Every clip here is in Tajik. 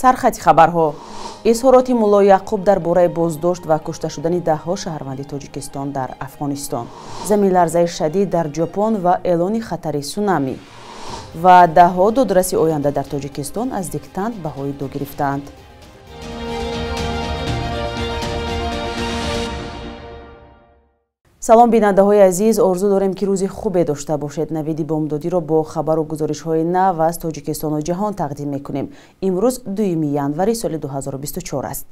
Сархати хабарҳо. Изҳороти Мулло Яъқуб дар бораи боздошт ва кушта шудани даҳҳо шаҳрванди Тоҷикистон дар Афғонистон. Заминларзаи шадид дар Ҷопон ва эълони хатари сунами. Ва даҳҳо додраси оянда дар Тоҷикистон аз диктант баҳои ду гирифтаанд. Салом бинандаҳои азиз, орзу дорем ки рӯзи хубе дошта бошед. Навиди бомдодиро бо хабару гузоришҳои нав аз Тоҷикистону ҷаҳон тақдим мекунем. Имрӯз 2 январи соли 2024 аст.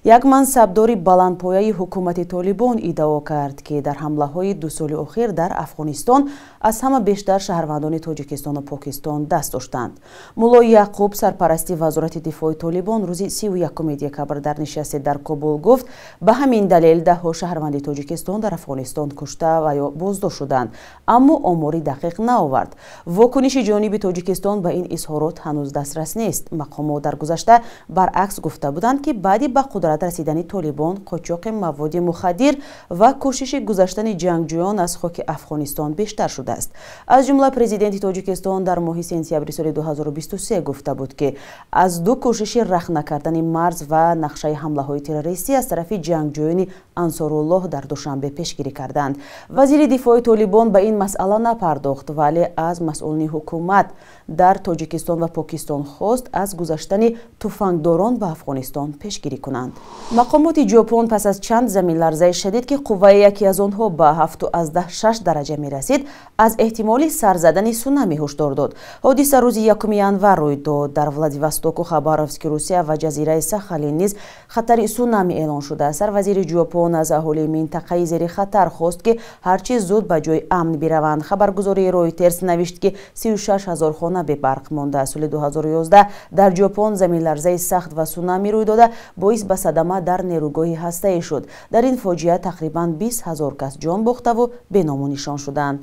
Як мансабдори баландпояи ҳукумати Толибон иддао кард, ки дар ҳамлаҳои ду соли охир дар Афғонистон аз ҳама бештар шаҳрвандони Тоҷикистону Покистон даст доштанд. Мулло Яъқуб, сарпарасти вазорати дифои Толибон, рӯзи 31 декабр дар нишасте дар Кобул гуфт, ба ҳамин далел даҳҳо шаҳрванди Тоҷикистон дар Афғонистон кушта ва ё боздошт шуданд, аммо омори дақиқ наовард. Вокуниши ҷониби Тоҷикистон ба ин изҳорот ҳанӯз дастрас нест. Мақомот дар гузашта баръакс гуфта буданд, ки баъди ба қудрат расидани Толибон қочоқи маводи мухаддир ва кӯшиши гузаштани ҷангҷӯён аз хоки Афғонистон бештар шудааст. Аз ҷумла президенти Тоҷикистон дар моҳи сентябри соли 2023 гуфта буд, ки аз ду кӯшиши рахна кардани марз ва нақшаи ҳамлаҳои террористӣ аз тарафи ҷангҷӯёни Ансоруллоҳ дар Душанбе пешгирӣ карданд. Вазири дифои Толибон ба ин масъала напардохт, вале аз масъулини ҳукумат дар Тоҷикистон ва Покистон хост аз гузаштани туфангдорон ба Афғонистон пешгирӣ кунанд. Мақомоти Ҷопон пас аз чанд заминларзаи шадид, ки қувваи яке аз онҳо ба 7,6 дараҷа мерасид, аз эҳтимоли сар задани сунами ҳушдор дод. Ҳодиса рӯзи 1 январ рӯй дод. Дар Владивостоку, Хабаровски, Русия ва ҷазираи Сахалин низ хатари сунами эълон шуда. Сарвазири Ҷопон аз аҳолии минтақаи зери хатар хост, ки ҳарчи зуд ба ҷои амн бираванд. Хабаргузории Ройтерс навишт, ки 36 ҳазор хона бебарқ монда. Соли 2011 дар Ҷопон заминларзаи сахт ва сунами рӯй дода, боис ба садама дар нерӯгоҳи ҳастаӣ шуд. Дар ин фоҷиа тақрибан 20 ҳазор кас ҷон бохтаву беному нишон шуданд.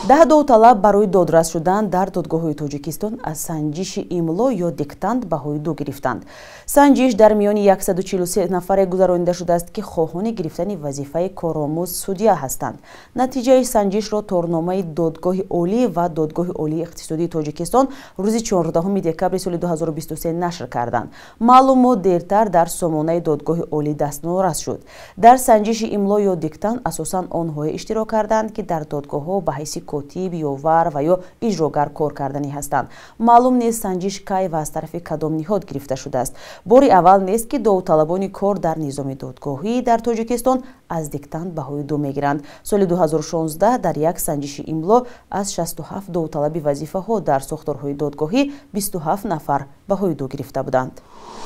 Даҳ довталаб барои додрас шудан дар додгоҳҳои Тоҷикистон аз санҷиши имло ё диктант баҳои ду гирифтанд. Санҷиш дар миёни 143 нафаре гузаронида шудааст, ки хоҳони гирифтани вазифаи коромӯз судя ҳастанд. Натиҷаи санҷишро торномаи Додгоҳи Олӣ ва Додгоҳи Олии иқтисодии Тоҷикистон рӯзи 14 декабри соли 2023 нашр карданд. Маълумот дертар дар сомонаи Додгоҳи Олӣ дастнорас шуд. Дар санҷиши имло ё диктант асосан онҳое иштирок карданд, ки дар додгоҳҳо ба ҳайси котиб, ёвар ва ё иҷрогар кор карданӣ ҳастанд. Маълум нест санҷиш кай ва аз тарафи кадом ниҳод гирифта шудааст. Бори аввал нест, ки довталабони кор дар низоми додгоҳӣ дар Тоҷикистон аз диктант баҳои ду мегиранд. Соли 2016 дар як санҷиши имло аз 67 довталаби вазифаҳо дар сохторҳои додгоҳӣ 27 нафар баҳои ду гирифта буданд.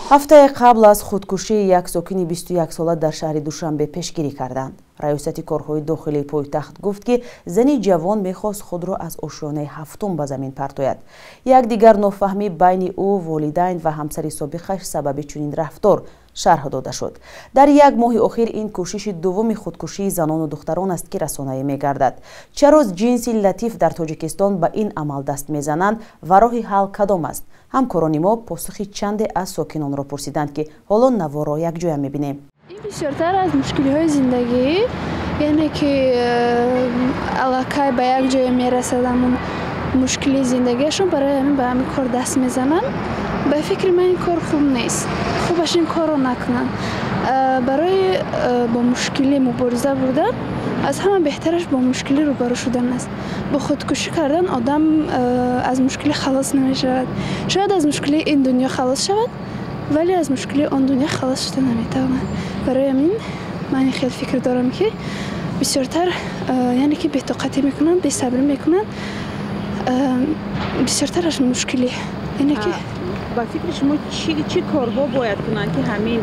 Ҳафтаи қабл аз худкушии як сокини 21сола дар шаҳри Душанбе пешгирӣ карданд. Раёсати корҳои дохилии пойтахт гуфт, ки зани ҷавон мехост худро аз ошёнаи ҳафтум ба замин партояд. Як дигар нофаҳмӣ байни ӯ, волидайн ва ҳамсари собиқаш сабаби чунин рафтор шарҳ дода шуд. Дар як моҳи охир ин кӯшиши дуввуми худкушии занону духтарон аст, ки расонаӣ мегардад. Чаро ҷинси латиф дар Тоҷикистон ба ин амал даст мезананд ва роҳи ҳал кадом аст? Ҳамкорони мо посухи чанде аз сокинонро пурсиданд, ки ҳоло наворро якҷоя мебинем. Ин бисёртар аз мушкилиҳои зиндагӣ, яъне ки аллакай ба як ҷое мерасад, ҳамун мушкилии зиндагиашон, барои ҳамин ба ҳамин кор даст мезананд. Ба фикри ман ин кор хуб нест, хубаш ин корро накунанд. Барои бо мушкилӣ мубориза бурдан аз ҳама беҳтараш бо мушкилӣ рӯбарӯ шудан аст. Бо худкушӣ кардан одам аз мушкилӣ халос намешавад. Шояд аз мушкилии ин дунё халос шавад, вале аз мушкилии он дунё халос шуда наметавонад. Барои ҳамин ман хеле фикр дорам, ки бисёртар яъне ки бетоқатӣ мекунанд, бесабрӣ мекунанд, бисёртар аз мушкилӣ. Яъне ки ба фикри шумо чӣ корҳо бояд кунанд, ки ҳамин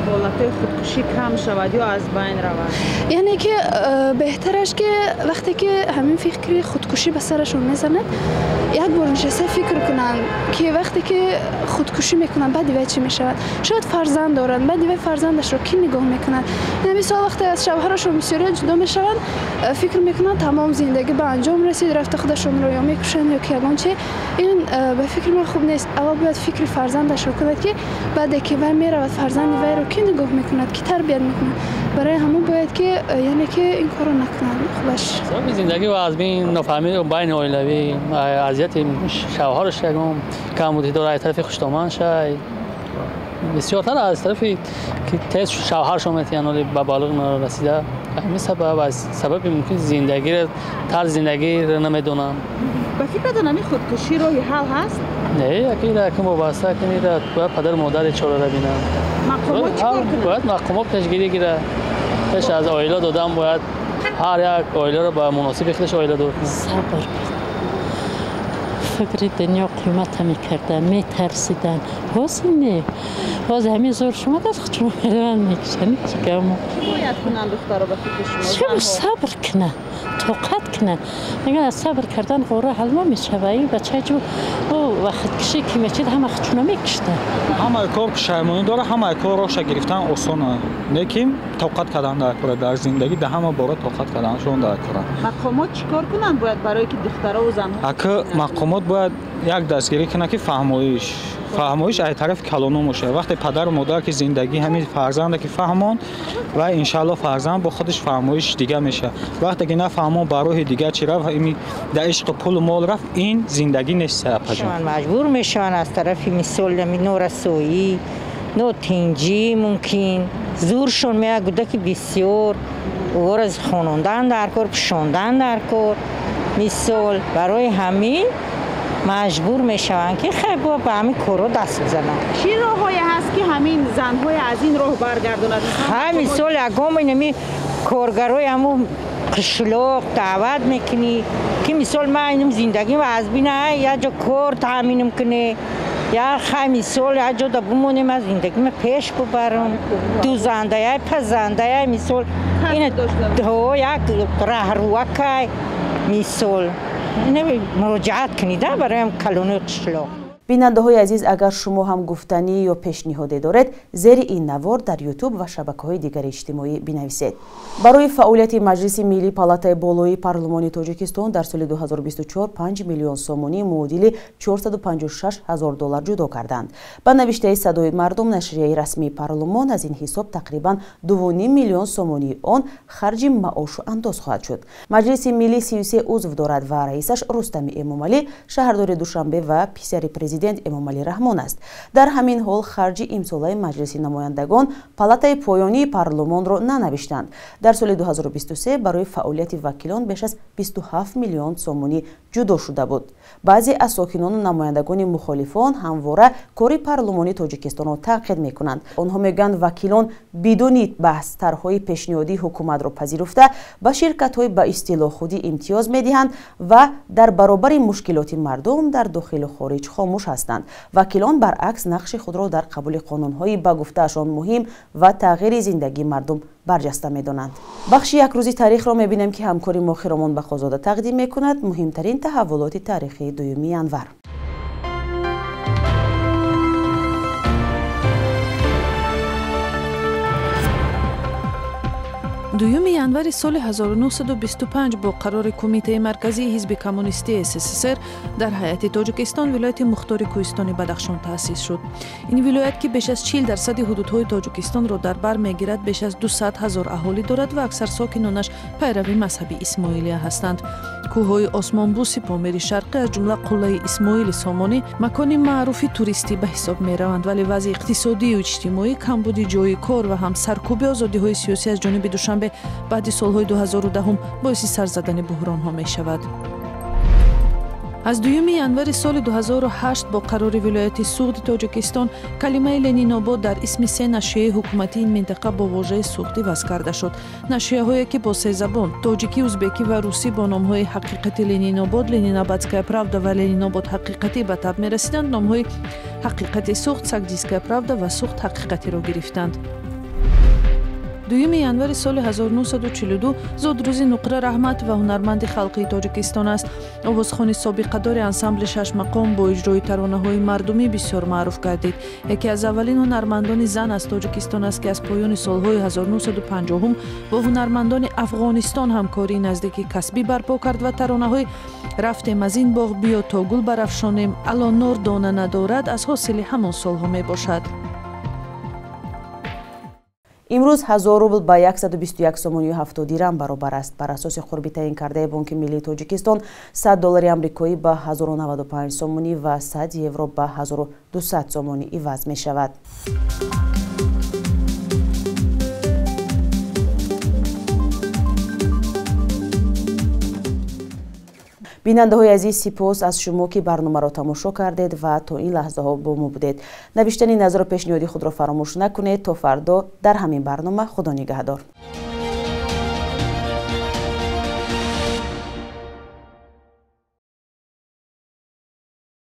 ҳолатҳои худкушӣ кам шавад ё аз байн равад? Яъне ки беҳтараш ки вақте ки ҳамин фикри худкушӣ ба сарашон мезанад, як бор нишаста фикр кунанд, ки вақте ки худкушӣ мекунанд, баъди вай чӣ мешавад. Шояд фарзанд доранд, баъди вай фарзандашро кӣ нигоҳ мекунад? Мисол, вақте аз шавҳарашон бисёрият ҷудо мешаванд, фикр мекунанд тамом зиндагӣ ба анҷом расид, рафта худашонро ё мекушанд ё ки ягон чи. Ин ба фикри ман хуб нест. Аввал бояд фикри фарзандашро кунад, ки баъде ки вай меравад, фарзанди вайро кӣ нигоҳ мекунад, кӣ тарбият мекунад. Барои ҳамон бояд ки яъне ки ин корро накунанд. Хубаш сабаби зиндагӣ ва аз бин нофаҳмӣ байни оилавӣ, азияти шавҳараш ягон камбудӣ дорад, аз тарафи хуштоман шай. Бисёртар аз тарафи ки тез шавҳаршон метиҳанд, ҳоли ба балиғ нарасида. Ҳамин сабаб аз сабаби мумкин зиндагиро, тарзи зиндагиро намедонанд. Ба фикратон ҳамин худкушӣ роҳи ҳал ҳаст? Не, яке ира вобаста ира бояд падару модари чораро бинанд. Мақомот чӣ кор кунанд? Бояд мақомот пешгирӣ гирад. Пеш аз оила додан бояд ҳар як оиларо ба муносиби худаш оиладор кунад. Сабр. Фикри дунё қимата мекарданд, метарсиданд. Ҳозир не. Ҳозир ҳамин зур шумо даст худшон мераванд, мекушанд. Чигамо. Чӣ бояд кунанд духтаро ба фикри шумо? Чӣ сабр кунанд, тоқат кунанд. Мегӯянд аз сабр кардан ғора ҳалмо мешавад. Ин бача ҷо вақткушӣ ки мечид, ҳама худшона мекуштанд. Ҳамаи кор пушаймонӣ дорад, ҳамаи кор роҳша гирифтан осон аст. Лекин тоқат кардан дар кора, дар зиндагӣ дар ҳама бора тоқат карданшон дар кора. Мақомот чӣ кор кунанд бояд барое ки духтарову занҳо? Ака мақомот бояд як дастгирӣ кунад ки фаҳмоиш аз тарафи калоно бошад. Вақте падару модар ки зиндагӣ ҳамин фарзанда ки фаҳмонд ва иншаалло фарзанд бо худаш фаҳмоиш дига мешавад. Вақте ки нафаҳмон ба роҳи дига чӣ рафт, дар ишқи пулу мол рафт, ин зиндагӣ нест. Маҷбур мешаванд аз тарафи мисол норасоӣ, нотинҷӣ, мумкин зуршон меяд гудаки бисёр ӯро хонондан дар кор, пӯшондан дар кор. Мисол барои ҳамин маҷбур мешаванд ки хай бо ба ҳамин корҳо даст бизананд. Чӣ роҳҳое ҳаст ки ҳамин занҳои аз ин роҳ баргардонад? Ҳа мисол ягон инами коргарои ҳамун қишлоқ даъват мекунӣ ки мисол ман инам зиндагим аз бина як ҷо кор таъминам кунӣ, як хай мисол як ҷо да бимонем, аз зиндагима пеш бубарам, дузандая, пазандая, мисол як раҳрувакай мисол муроҷиат кунед барои калони қишлоқ. Бинандаҳои азиз, агар шумо ҳам гуфтанӣ ё пешниҳоде доред, зери ин навор дар ютуб ва шабакаҳои дигари иҷтимоӣ бинависед. Барои фаъолияти Маҷлиси Миллӣ Палатаи болоии Парлумони Тоҷикистон дар соли 2024 5 миллион сомонӣ муодили 456 ҳазор доллар ҷудо карданд. Ба навиштаи Садои мардум, нашрияи расмии парлумон, аз ин ҳисоб тақрибан 2,5 миллион сомонии он харҷи маошу андоз хоҳад шуд. Маҷлиси Миллӣ 33 узв дорад ва раисаш Рустами Эмомалӣ, шаҳрдори Душанбе ва писари президент Эмомалӣ Раҳмон аст. Дар ҳамин ҳол харҷи имсолаи Маҷлиси намояндагон палатаи поёнии парлумонро нанавиштанд. Дар соли 2023 барои фаъолияти вакилон беш аз 27 миллион сомонӣ ҷудо шуда буд. Баъзе аз сокинону намояндагони мухолифон ҳамвора кори парлумони Тоҷикистонро танқид мекунанд. Онҳо мегӯянд вакилон бидуни баҳс тарҳҳои пешниҳодии ҳукуматро пазируфта ба ширкатҳои ба истилоҳ худӣ имтиёз медиҳанд ва дар баробари мушкилоти мардум дар дохилу хориҷ хомӯш ҳастанд. Вакилон баръакс нақши худро дар қабули қонунҳои ба гуфтаашон муҳим ва тағйири зиндагии мардум барҷаста медонанд. Бахши якрӯзи таърихро мебинем ки ҳамкори мо Хиромон Бақозода тақдим мекунад муҳимтарин таҳаввулоти таърихии 2 январ. Дуюми январи соли 1925 бо қарори Кумитаи марказии ҳизби коммунистии СССР дар ҳайати Тоҷикистон вилояти мухтори Кӯҳистони Бадахшон таъсис шуд. Ин вилоят ки беш аз 40% ҳудудҳои Тоҷикистонро дар бар мегирад, беш аз 200 ҳазор аҳолӣ дорад ва аксар сокинонаш пайрави мазҳаби исмоилия ҳастанд. Кӯҳҳои осмонбӯси Помири Шарқӣ аз ҷумла қуллаи Исмоили Сомонӣ макони маъруфи туристӣ ба ҳисоб мераванд, вале вазъи иқтисодию иҷтимоӣ, камбуди ҷойи кор ва ҳам саркӯби озодиҳои сиёсӣ аз ҷониби Душанбе баъди солҳои 2010 боиси сар задани буҳронҳо мешавад. Аз 2 январи соли 2008 бо қарори вилояти Суғди Тоҷикистон калимаи Ленинобод дар исми се нашрияи ҳукуматии ин минтақа бо вожаи Суғд иваз карда шуд. Нашрияҳое ки бо се забон тоҷикӣ, узбекӣ ва русӣ бо номҳои Ҳақиқати Ленинобод, Ленинабадская правда ва Ленинобод ҳақиқатӣ ба таб мерасиданд, номҳои Ҳақиқати Суғд, Сагдийская правда ва Суғд ҳақиқатиро гирифтанд. 2 январи соли 1942 зодрӯзи Нуқра Раҳмат ва ҳунарманди халқии Тоҷикистон аст. Овозхони собиқадори ансамбли шашмақом бо иҷрои таронаҳои мардумӣ бисёр маъруф гардид. Яке аз аввалин ҳунармандони зан аз Тоҷикистон аст, ки аз поёни солҳои 1950 бо ҳунармандони Афғонистон ҳамкории наздики касбӣ барпо кард ва таронаҳои «Рафтем аз ин боғ, биё то гул барафшонем», «Ало нор дона надорад» аз ҳосили ҳамон солҳо мебошад. Имрӯз 1000 рубл ба 121 сомонию 70 дирам баробар аст. Бар асоси қурби таъин кардаи Бонки миллии Тоҷикистон, 100 доллари амрикоӣ ба 1095 сомонӣ ва 100 евро ба 1200 сомонӣ иваз мешавад. Бинандаҳои азиз, сипос аз шумо, ки барномаро тамошо кардед ва то ин лаҳзаҳо бо мо будед. Навиштани назару пешниҳоди худро фаромӯш накунед. То фардо дар ҳамин барнома, Худо нигаҳдор.